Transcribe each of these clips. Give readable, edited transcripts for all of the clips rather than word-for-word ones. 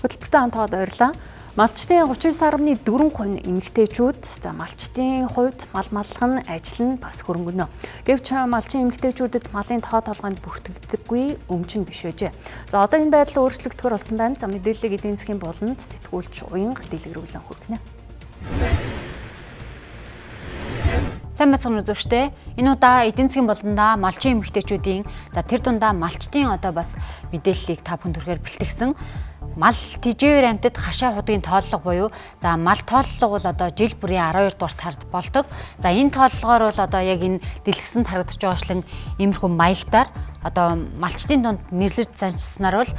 Хөтөлбөртөө хамт баярлалаа. Малчдын 39.4% эмэгтэйчүүд, за малчдын хувьд мал маллах нь ажил нь бас хөрөнгөнө. Гэвч малчин эмэгтэйчүүдэд малын тоо толгойнд бүртгэгддэггүй өмч нь биш байжээ. За одоо энэ байдал өөрчлөгдөхөр болсон байна. За мэдээллийг эдийн засгийн буланд сэтгүүлч уянга дэлгэрүүлэн хүргэнэ. Сайн байцгаана үзэгчдээ. Энэ удаа эдийн засгийн болондоо малчин эмэгтэйчүүдийн за тэр дундаа малчдын одоо бас мэдээллийг та бүхэн төрхөөр бэлтгэсэн. Мал тэжээвэр амьтад хашаа худгийн тооллого буюу за мал тооллого бол одоо жил бүрийн 12 дугаар сард болдог. За энэ тооллогоор бол одоо яг энэ дэлгэсэнд харагдаж байгаачлан иймэрхүү маягтаар одоо малчдын дунд нэрлэж заншсанаар бол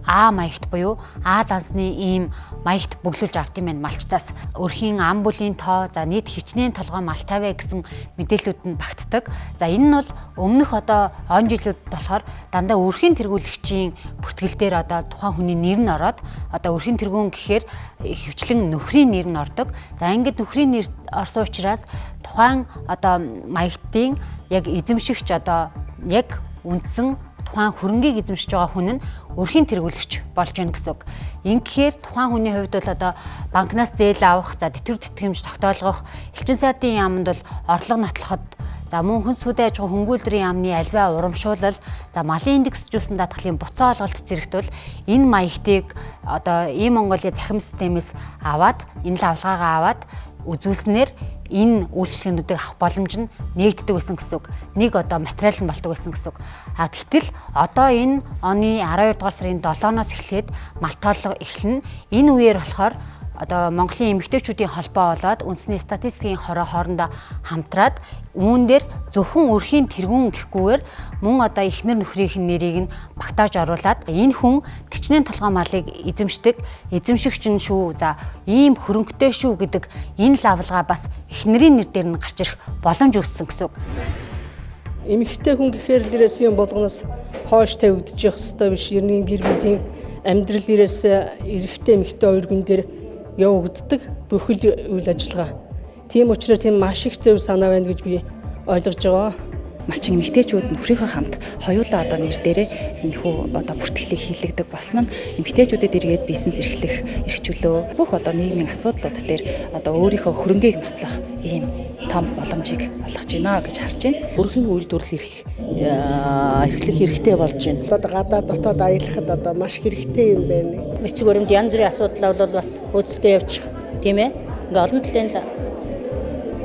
А маягт буюу А дансны ийм маягт бөглүүлж авт юм байна малчтаас. Өрхийн ам бүлийн тоо, за нийт хичнээн толгой мал тавиа гэсэн мэдээллүүд нь багтдаг. За энэ нь бол өмнөх одоо он жилүүдэд болохоор дандаа өрхийн тэргүүлэгчийн бүртгэл дээр одоо тухайн хүний нэр нь ороод одоо өрхийн тэргүүн гэхээр хөвчлэн нөхрийн нэр нь ордог. За ингээд нөхрийн нэр орсон учраас тухайн одоо маягтын яг эзэмшигч одоо яг үндсэн тухайн хөрөнгийг эзэмшиж байгаа хүн нь өрхийн тэргүүлэгч болж байна гэсэн үг. Ингэхээр тухайн хүний хувьд бол одоо банкнаас зээл авах, за тэтгэвэр тэтгэмж тогтоолгох, элчин сайдын яаманд бол орлого нотлоход, за мөн хүн сүдэ аж ахуй хөнгүүлдрийн яамны альваа урамшуулал, за малын индексжүүлсэн даатгалын буцаа олголт зэрэгт бол энэ маягтыг одоо ийм Монголын захим системээс аваад энэ лавлгаагаа аваад үзүүлснээр энэ үйлчилгээнүүдийг авах боломж нь нээгддэг байсан гэсэн үг. Нэг одоо материал нь болдог байсан гэсэн үг. А гэтэл одоо энэ оны 12 дугаар сарын 7-оос эхлээд мал тооллого эхэлнэ. Энэ үеэр болохоор одоо Монголын эмэгтэйчүүдийн холбоо болоод үндэсний статистикийн хороо хоорондоо хамтраад үүн дээр зөвхөн өрхийн тэргүүн гэхгүйгээр мөн одоо эхнэр нөхрийнх нь нэрийг нь багтааж оруулаад энэ хүн төчнээн толгой малыг эзэмшдэг эзэмшигч нь шүү, за ийм хөрөнгөтэй шүү гэдэг энэ лавлгаа бас эхнэрийн нэр дээр нь гарч ирэх боломж үүссэн гэсэн үг. Эмэгтэй хүн гэхээр л ерөөс юм болгоноос хоош тавигдчих ёстой биш. Ерний гэр бүлийн амьдрал ерөөс эрэгтэй эмэгтэй хоёр гүн дээр явагддаг бүхэл үйл ажиллагаа. Тийм учраас энэ маш их зөв санаа байна гэж би ойлгож байгаа. Малчин эмэгтэйчүүд нөхрийнхөө хамт хоёулаа одоо нэр дээрээ энэхүү одоо бүртгэлийг хийлэгдэг болсон нь эмэгтэйчүүдэд эргээд бизнес эрхлэх эрхчлөө бүх одоо нийгмийн асуудлууд дээр одоо өөрийнхөө хөрөнгийг нотлох ийм том боломжийг олгож байна гэж харж байна. Өрхийн үйлдвэрлэл эрх эрхлэх хэрэгтэй болж байна. Одоо гадаад дотоод аялахад одоо маш хэрэгтэй юм байна. Бичиг баримт янз бүрийн асуудал бол бас хөөцөлтөө явчих, тийм ээ. Ингээ олон талын л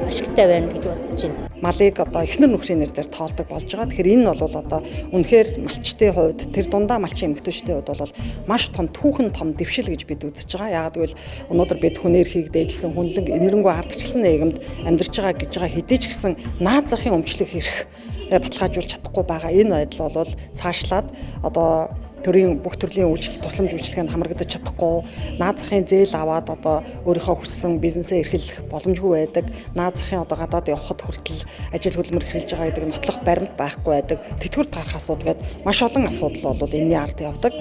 ашигтай байна л гэж бодож байна. Малыг одоо эхнэр нөхрийн нэр дээр тоолдог болж байгаа. Тэгэхээр энэ нь бол одоо үнэхээр малчдын хувьд тэр дундаа малчин эмэгтэйчүүдийн хувьд бол маш том түүхэн том дэвшил гэж бид үзэж байгаа. Яагаад гэвэл өнөөдөр бид хүн эрхийг дээдлсэн, хүнлэн энэрэнгүй ардчилсан нийгэмд амьдарч байгаа гэж байгаа хэдий ч гэсэн наад захын өмчлөх эрх баталгаажуулж чадахгүй байгаа. Энэ байдал бол цаашлаад одоо төрийн бүх төрлийн үйлчлэл тусламж үйлчилгээнд хамрагдаж чадахгүй, наад захын зээл аваад одоо өөрийнхөө хүссэн бизнесээ эрхлэх боломжгүй байдаг, наад захын одоо гадаад явхад хүртэл ажил хөдөлмөр эрхэлж байгаа гэдэг нотлох баримт байхгүй байдаг, тэтгэвэр тарах асуудал гээд маш олон асуудал бол энэний ард явдаг.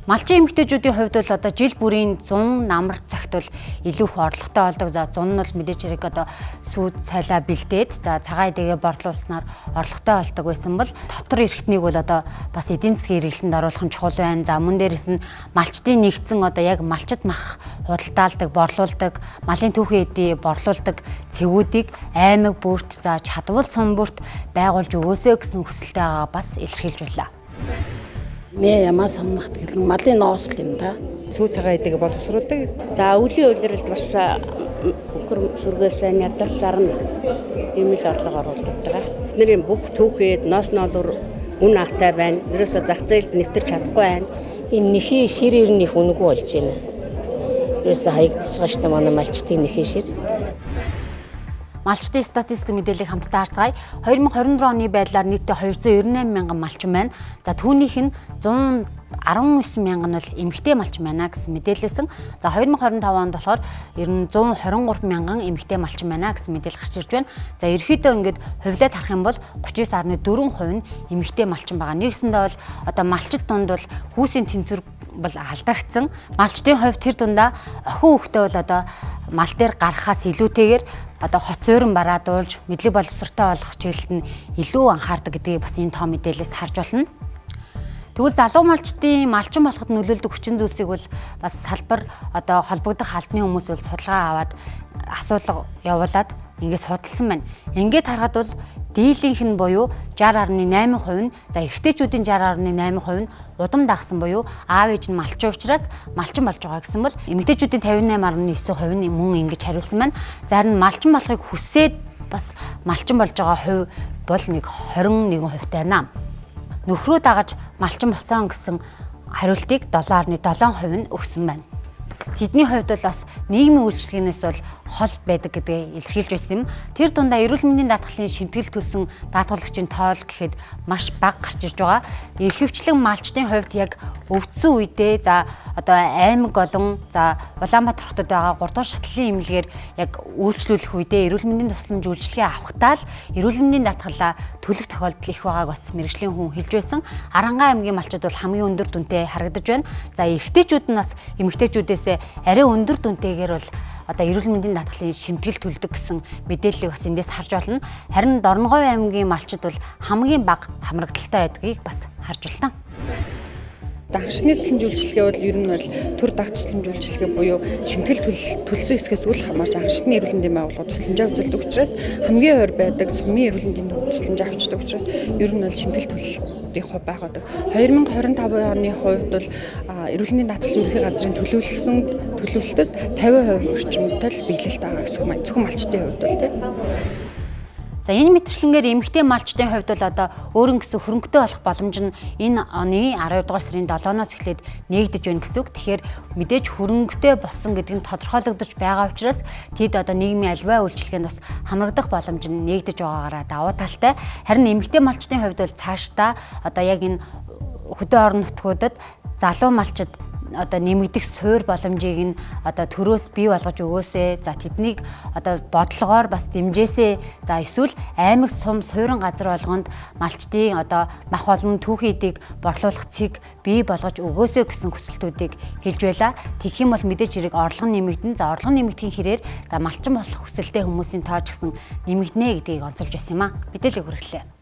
Малчин эмэгтэйчүүдийн хувьд бол одоо жил бүрийн 100 намар цагт бол илүү их орлоготой болдог. За 100 нь бол мэдээж хэрэг одоо сүүд цайлаа бэлдээд за цагаан эдэгээ борлуулснаар орлоготой болдог байсан бол дотор эрхтнийг бол одоо бас эдийн засгийн хэрэглэнд оруулах нь чухал байна. За мөн дээрэс нь малчдын нэгдсэн одоо яг малчид мах худалдаалдаг, борлуулдаг, малын түүхэн эдий борлуулдаг цэгүүдийг аймаг бүрт за чадвал сум бүрт байгуулж өгөөсэй гэсэн хүсэлтэй байгаа бас илэрхийлж байлаа. Мэ ямаа самнахт гэл малын ноос л юм да. Сүү цагаан эдэг боловсруулдаг. За өвлийн улиралд бас үхэр сүргээсээ ядал зарна ийм л орлого оруулдаг даа. Бидний бүх түүхээд ноос ноолуур үн ахтай байна. Ерөөсө зах зээлд нэвтэрч чадахгүй байна. Энэ нэхий шир ер нь их үнэгүй болж байна. Ерөөсө хаягдчих байгаа шүү дээ манай малчдын нэхий шир. Малчдын статистик мэдээллийг хамтдаа харцгаая. 2024 оны байдлаар нийтдээ 298 мянган малчин байна. За түүнийх нь 119 мянган нь бол эмэгтэй малчин байна гэсэн мэдээлэлсэн. За 2025 онд болохоор ер нь 123 мянган эмэгтэй малчин байна гэсэн мэдээлэл гарч ирж байна. За ерөнхийдөө ингээд хувилаад харах юм бол 39.4% нь эмэгтэй малчин байгаа. Нэгсэндээ бол одоо малчид дунд бол хүүсийн тэнцвэр бол алдагдсан. Малчдын хувьд тэр дундаа охин хүүхдээ бол одоо мал дээр гаргахаас илүүтэйгээр одоо хот суурин бараадуулж мэдлэг боловсролтой болох чиглэлд нь илүү анхаардаг гэдгийг бас энэ тоо мэдээлэлээс харж болно. Тэгвэл залуу малчдын малчин болоход нөлөөлдөг хүчин зүйлсийг бол бас салбар одоо холбогдох албаны хүмүүс бол судалгаа аваад асуулга явуулаад ингээд судалсан байна. Ингээд харахад бол дийлэнх нь буюу 60.8% нь, за эрэгтэйчүүдийн 60.8% нь удам дагсан буюу аав ээж нь малчин учраас малчин болж байгаа гэсэн бол эмэгтэйчүүдийн 58.9% нь мөн ингэж хариулсан байна. Зарим нь малчин болохыг хүсээд бас малчин болж байгаа хувь бол нэг 21% тайна. Нөхрөө дагаж малчин болсон гэсэн хариултыг 7.7% нь өгсөн байна. Тэдний хувьд бол бас нийгмийн үйлчилгээнээс бол хол байдаг гэдгээ илэрхийлж байсан юм. Тэр дундаа эрүүл мэндийн даатгалын шимтгэл төлсөн даатгалагчийн тоол гэхэд маш бага гарч ирж байгаа. Ихэвчлэн малчдын хувьд яг өвдсөн үедээ за одоо аймаг болон за Улаанбаатар хотод байгаа 3 дугаар шатлалын эмнэлгээр яг үйлчлүүлэх үедээ эрүүл мэндийн тусламж үйлчилгээ авахтаа л эрүүл мэндийн даатгалаа төлөх тохиолдол их байгааг бас мэргэжлийн хүн хэлж байсан. Арангаан аймгийн малчид бол хамгийн өндөр дүнтэй харагдаж байна. За эрэгтэйчүүд нь бас эмэгтэйчүүдээс арай өндөр дүнтэйгээр бол одоо эрүүл мэндийн даатгалын шимтгэл төлдөг гэсэн мэдээллийг бас эндээс харж байна. Харин Дорноговь аймгийн малчид бол хамгийн бага хамрагдaltaй байдгийг бас харж байна. Анхшны тусламж үйлчилгээ бол ер нь бол төр даг тусламж үйлчилгээ буюу шимтгэл төлсөн хэсгээс үл хамаарч анхшны эрүүл мэндийн байгууллагууд тусламжаа үзүүлдэг учраас хамгийн ойр байдаг сумын эрүүл мэндийн тусламжаа авчдаг учраас ер нь бол шимтгэл төлөлтийн хувь байгаад. 2025 оны хувьд бол эрүүл мэндийн даатгалын ерөнхий газрын төлөвлөсөн төлөвлөлтөөс 50% орчимтай л биелэлт байгаа гэсэн үг. Зөвхөн малчдын хувьд бол тийм. За энэ мэтчлэнгээр эмэгтэй малчдын хувьд бол одоо өөрөн гэсэн хөрөнгөтэй болох боломж нь энэ оны 12 дугаар сарын 7-оос эхлээд нээгдэж байна гэсэн үг. Тэгэхээр мэдээж хөрөнгөтэй болсон гэдэг нь тодорхойлогдож байгаа учраас тэд одоо нийгмийн альва үйлчилгээнд бас хамрагдах боломж нь нээгдэж байгаагаараа давуу талтай. Харин эмэгтэй малчдын хувьд бол цаашдаа одоо яг энэ хөдөө орон нутгуудад залуу малчид одоо нэмэгдэх суур боломжийг нь одоо төрөөс бий болгож өгөөсэй. За тэднийг одоо бодлогоор бас дэмжээсэй. За эсвэл аймаг сум суурин газар болгонд малчдын одоо мах болон түүхий эдийг борлуулах цэг бий болгож өгөөсэй гэсэн хүсэлтүүдийг хэлж байла. Тэгэх юм бол мэдээж хэрэг орлого нэмэгдэн. За орлого нэмэгдэхийн хэрээр за малчин болох хүсэлтэй хүмүүсийн тоо ч гэсэн нэмэгдэнэ гэдгийг онцолж байсан юм а. Мэдээлэл хүргэлээ.